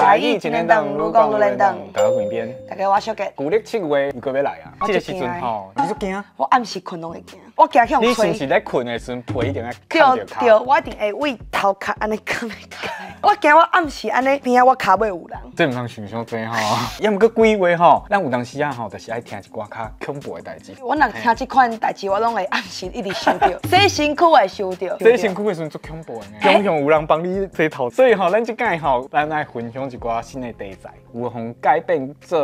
台語一連轉，愈講愈連轉。大家滾邊。大家我小杰。舊曆7月伊閣欲來啊！我這個時陣吼，你足驚？我暗時睏攏會驚，我驚去予你是毋吹。是咧睏的時陣，被一定愛崁著跤？對，我一定會為頭殼按呢崁來崁。我驚我暗時按呢邊仔我跤尾有人。這毋通想傷濟吼。抑毋過鬼話吼，咱有當時啊吼，就是愛聽一寡較恐怖的代誌。我若聽這款代誌，我攏會暗時一直想著，洗身軀會想著。洗身軀的時陣足恐怖的呢，常常有人幫你洗頭。所以吼，咱這擺吼，咱愛分享一寡新的題材，有予改編做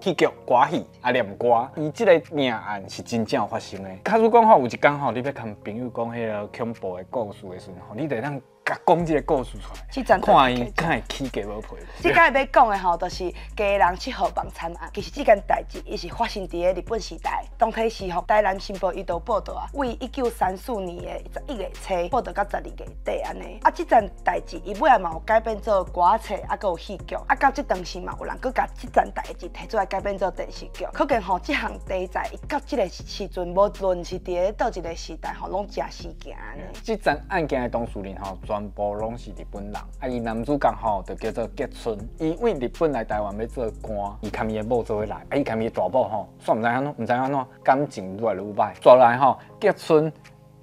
戲劇、歌戲啊念歌。伊這个命案是真正有發生的。假如講吼，有一工吼，你欲共朋友講彼个恐怖的故事的時陣吼，你就會當共講這个故事出來，這陣看伊敢會起雞毛皮。這擺欲講的吼，就是基隆七號房慘案。其實這件代誌，伊是發生佇咧日本時代。當體時吼，台南新報伊就報導啊，為1934年的11月初報導到12月底按呢。啊，這件代誌伊尾仔嘛有改編做歌冊，啊，閣有戲劇。啊，到這當時嘛有人閣共這件代誌提出來改編做電視劇。可見吼，這項題材伊到這个時陣，無論是佇咧佗一个時代吼，攏誠時行按呢。這樁案件的當事人吼，全部攏是日本人。啊，伊男主角吼，就叫做吉村。伊為日本來台灣欲做官，伊共伊的某做伙來。啊，伊共伊的大某吼，煞毋知按怎，毋知按怎，感情愈來愈䆀。煞來吼，吉村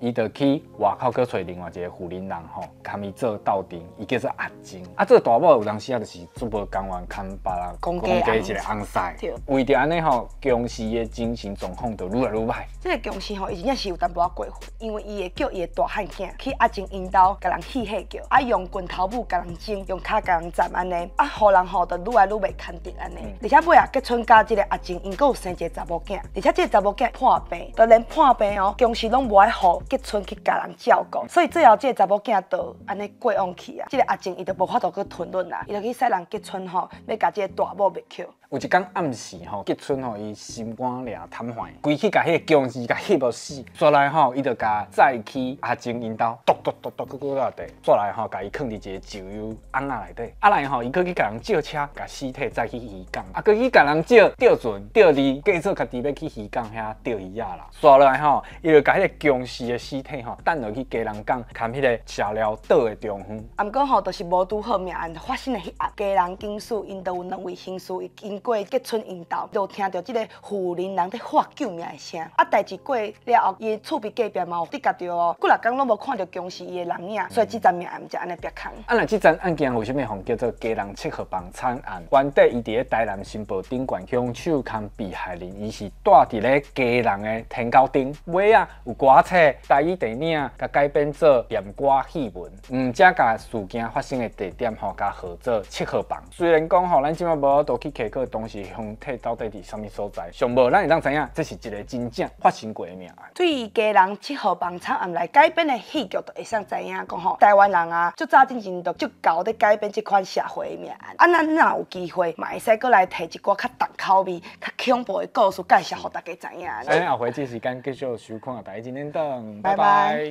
伊就去外口閣揣另外一个婦人人吼，共伊做鬥陣，伊叫做阿靜。啊，做大某有當時啊，就是足無甘願牽別人公家家一个翁婿。為著按呢吼，僵屍的精神狀況就愈來愈䆀。這个僵屍吼，伊真正是有淡薄仔過分，因為伊會叫伊的大漢囝去阿靜𪜶兜共人戲戲叫，啊用拳頭母共人整，用跤共人斬按呢，啊予人吼就愈來愈袂牽得按呢。而且尾仔吉村佮這个阿靜𪜶閣有生一个查某囝，而且這个查某囝破病，就連破病哦，僵屍攏無愛予吉村去共人照顧，所以最後這个查某囝就按呢過往去啊。這个阿靜伊就無法度閣吞忍啊，伊就去使人吉村吼，欲共這个大某滅口。有一工暗時吼，吉村吼伊心肝掠癱瘓，規氣共彼个僵屍共翕予死，煞來吼伊就共載去阿靜𪜶兜，篤篤篤篤閣閣落地，煞來吼共伊囥佇一個石油甕仔內底，啊來吼伊閣去共人借車，共屍體載去漁港，啊閣去共人借釣船、釣魚，假做家己欲去漁港遐釣魚仔啦。煞來吼，伊就共彼個僵屍的屍體吼，擲落去基隆港，含彼个石寮島的中央。啊，毋過吼，就是無拄好命案發生的彼暗，基隆警署𪜶就有兩位刑事，伊經過吉村𪜶兜，就聽著這个婦人人咧喊救命的聲。啊，代誌過了後，伊的厝邊隔壁嘛有得共著哦，幾若工攏無看著僵屍伊的人影，所以這樁命案才按呢煏空。啊，若這樁案件為啥物予叫做基隆七號房慘案？原底伊佇咧台南新報頂懸，兇手共被害人伊是蹛佇咧基隆的天狗頂，尾仔有歌冊、台語電影，共改編做念歌戲文，毋才共事件發生的地點吼，共號做七號房。雖然講吼，咱這擺無法度去查考當時兇體到底佇啥物所在，上無咱會當知影，這是一个真正發生過的命案。對基隆七號房慘案來改編的戲劇，就會使知影講吼，台灣人啊，足早進前就足𠢕咧改編這款社會的命案。啊，咱若有機會，嘛會使閣來提一寡較重口味、較恐怖的故事介紹予大家知影。咱後回這時間繼續收看台語一連轉，拜拜。拜拜。